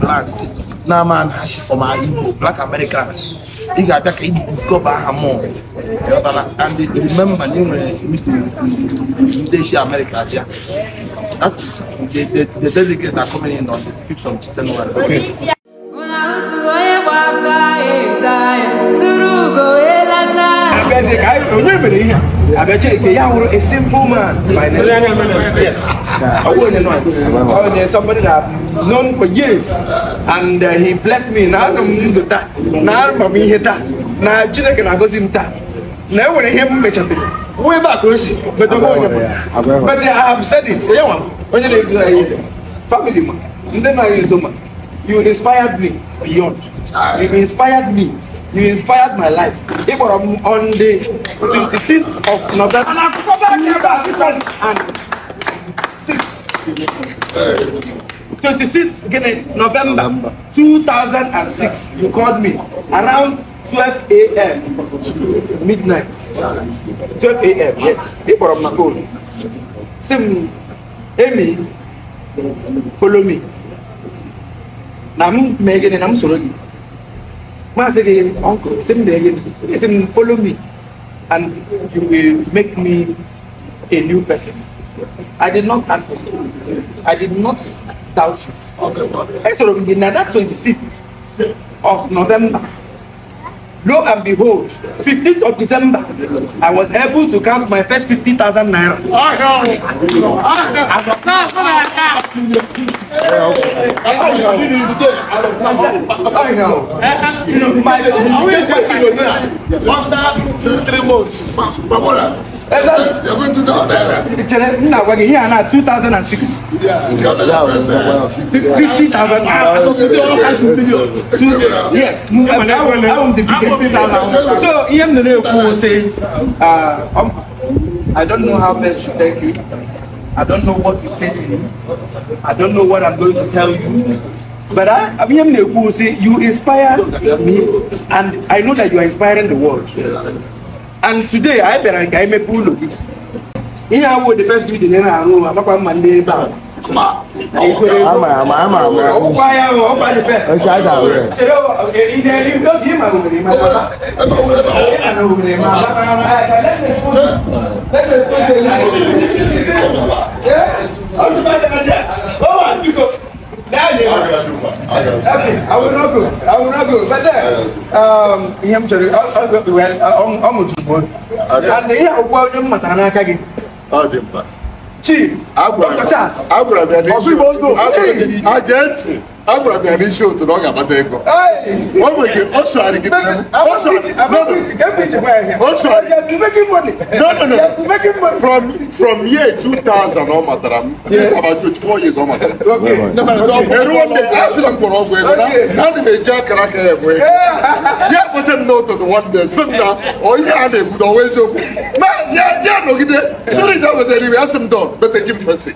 Blacks na-ama ha shi from ala Igbo, Black Americans. Ị ga-abịa ka ị discover aha more. Ịghọtara? And remember na ị nwere meeting with ndị shi America abịa. That is, the delegates are coming in on the 5th of January. Okay. Una otu onye gba aka eje tụrụ ugo wee lata. Abịazie ka onye mere ihe a, abịa cheke ya wụrụ a simple man by nature. Yes, ọ wụ onye noise, onye somebody that I've known for years, and he blessed me na anọ m ndụ taa, na arụma m ihe taa, na Chineke na-agọzi m taa, na e nwere ihe m mechatere wụ ebe a ka o si, but ọ bụghị onye ma. But I have said it, ya nwa onye na-edu anyị eze family ma ndị nọ anyị nso ma you inspired me beyond. You inspired me, you inspired my life. Ị kpọrọ m on the 26th of November 2006, 26 gịnị, November 2006. You called me around 12 a.m., midnight, 12 a.m. Yes, ị kpọrọ m na phone, sị m, "Emi, follow me," na m mee gịnị, na m soro gị. Maasị gị, "Uncle," sị m mee gịnị? Sị m, "Follow me and you will make me a new person." I did not ask question. I did not doubt you. Esoro m gị na that 26th of November. Lo and behold, 15th of December, I was able to count my first 50,000 naira. I know. My, Under 3 months. My brother, Exactly. you're going to down there. Chere, m na-agwa gị ihe a na 2006. Yeah, you're the president. 50,000 naira. Yes, I'm the biggest. So ihe m nọ na-ekwu sị, I don't know how best to thank you. I don't know what to say to you. I don't know what I'm going to tell you. But I ihe m na-ekwu sị, you inspire me and I know that you are inspiring the world. And today anyị bịara ka anyị mepee ụlọ gị. Ihe awụ the first building ị na-arụ, amakwa mma ndị ebe a. Ama ama ama ama. Ọgwụkwa ya, ọgwa the first. Oṣù àjà rẹ̀. Chere, ị oge ị ma Owerri, ma aba. Ị ma na Owerri, ma aba. Let me expose you. Let me expose you. You see? Yeah? Ọ sị m aga na there. Oh, man, biko. Lee anya ebe a. Okay, I will not go. I will not go. But then, ihe m chọrọ, well, ọ mụtụrụ m obi. And ihe akwụkwọ onye m matara n'aka gị. Ọ dị mkpa. Chief, Dr. Charles. Agwara m ya n'isi Ọzọ Igbo ndụ. Agwa ntị. Agwara m ya n'isi otu na ọ ga-akpata ego. Hey! O nwere o sogharị gị. O sogharị. No, no. Oh, sorry. You have been making money. No. You have been making money. From year 2000 ọ matara m. It's about 24 years ọ matara m. Okay. Eruo mgbe a sịrị m kwụrụ ọgwụ ego na Okay. na ana m eji akara aka ya enwe ego. Ya kpọte m n'ụtụtụ one day, sị m na onye a na-ekwu na ọwa eziokwu. Ma ya nọgide sịrị ya wetara iwe, ya sị m dọn bete ji m fesi.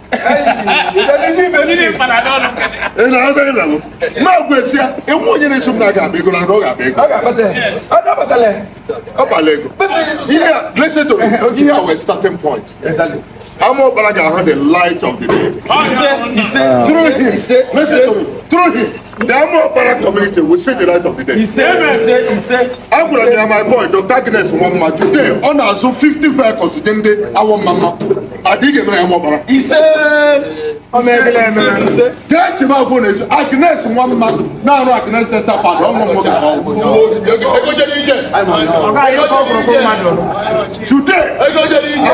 Ị na-aghọta gị na m? Ma gwa esi ya enwe onye na-eso m na-aga akpa ego na ọ ga-akpa ego. Ọ ga-akpata ya. Ọ ga-akpatala ya. Ọ kpala ego. Ihe a, listen to me. Ihe a wee starting point. Exactly. Amaọkpara ga-ahụ the light of the day. Ise, ise, Through him, ise, listen to me. Through him, the Amaọkpara community will see the light of the day. Ise, ise, ise. Agwara m ya, my boy, Dr. Agnes Nwamma, today ọ na-azụ 50 vehicles nye ndị awọ mmamma. Adịghị eme ya Amaọkpara. Ise. Ise, ise. Gee ntị m, agwụ na Agnes Nwamma na-arụ Agnes Dental Pad, ọnwa nwoke ka ọ bụ. Today,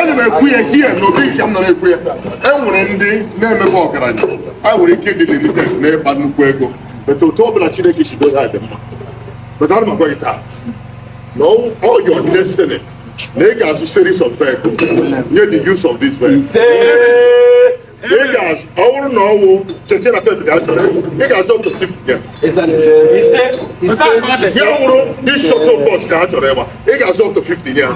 ana m ekwu ya here n'obi nke m nọrọ ekwu ya. E nwere ndị na-emebe ọgaranya a nwere ike ịdị limited n'ịkpa nnukwu ego, but otu ọbụla Chineke si dozie dị mma. But ana m agwa gị taa na all your destiny na ị ga-azụ series of vehicles nye the use of this vehicle. Ise. Ị ga-azụ, ọ bụrụ na ọ wụ keke na pep ga achọrọ, ị ga-azụ up to 50 ya. Ise, ise, ise. Ya wụrụ this shuttle bus ka a chọrọ ịgba, ị ga-azụ up to 50 ya.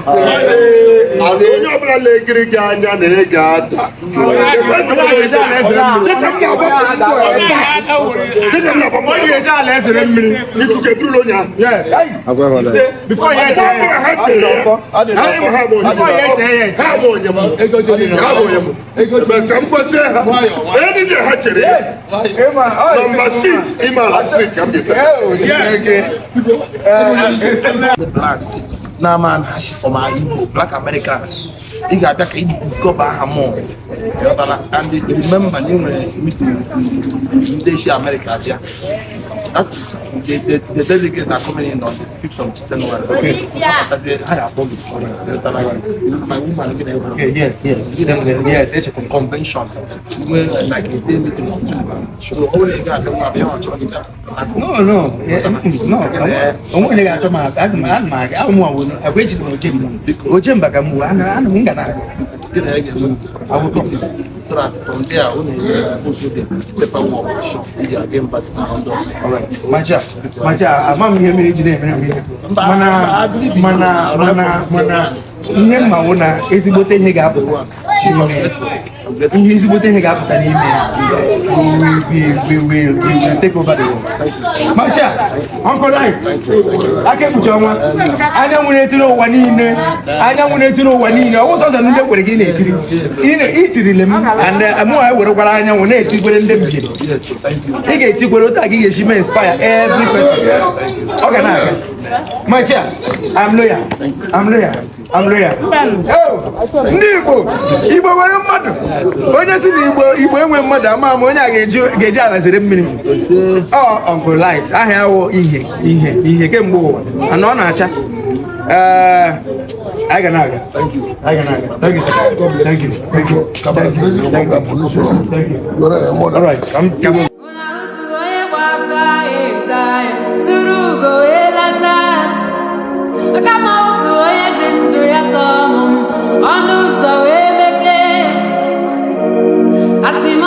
Azụ onye ọbụla na-ekiri gị anya na ị ga-ada. Dịka m na-agba dịka m na-agba mbọ, ikuku eburula onye ahụ. Ise. Mgbe ọbụla ha chere ya, ha ma ha bụ onye m. Ha bụ onye m. Ha bụ onye m. Ebe ka m kwesị Mkpọzie ha any day ha chere ya. Number 6 Imala Street ka m ga-ese. The blacks na-ama ha shi from our Igbo Black Americans, ị ga-abịa ka ị discover aha mụ. Ịghọtara? And remember na ị nwere meeting with ndị Asia America bịa. That is, the delegate are coming in on the 5th of January. Okay. Ha ga-akpọ gị. Ịghọtara? My woman gị na-ewere. Okay, yes, echetara m. Convention nwee like a day meeting or two, so ọ bụrụ na ị ga-abịa, nwa abịa, ọ chọrọ gị bịa. No, yeah, no. Onwe onye ga-achọ m aga m, ana m aga ụmụ awụ agwa ejiri m oje mba oje mba ka m gbuo ana ana m ga na aga. Gị na ya ga-eme meeting so that from there unu eme the paperwork iji aga embassy na London. Alright. Macha, macha, ama m ihe mere ji na-emere m ihe. Mana, mana, mana, mana, ihe mma wụ na ezigbote ihe ga-apụta n'ime ya. Ihe ezigbote ihe ga-apụta n'ime ya. We will take over the world. Macha, Uncle Light, aka ekpuchi ọnwa, anyanwụ na-etiri ụwa niile, anyanwụ na-etiri ụwa niile, ọwụ sọsọ ndị kwere gị na-etiri. Itirile m, and mụ ewerekwara anyanwụ na-etikwere ndị mbiri. Yes, thank you. Ị ga-etikwere otu a ka ị ga-esi mee inspire every person. Ọ ga na-aga. My chair, I'm loyal. I'm loyal. I'm loyal. Oh, ndị Igbo, Igbo nwere mmadụ. Onye si na Igbo, Igbo enwe mmadụ, ama ama onye a ga-eji ala zere mmiri. Ọ Uncle Light, aha ya wụ ihe ihe ihe kemgbe ụwa. Ana ọ na-acha. Ee, anyị ga na-aga. Anyị ga na-aga. Thank you, sir. Thank you. Thank you. Thank you. Thank you. Thank you. All right. Come. Unu ahụtụghị onye gba aka eje agha tụrụ ugo wee lata, kama otu onye ji ndụ ya chọọ mụ ọnụ ụzọ wee mepee. Asị m.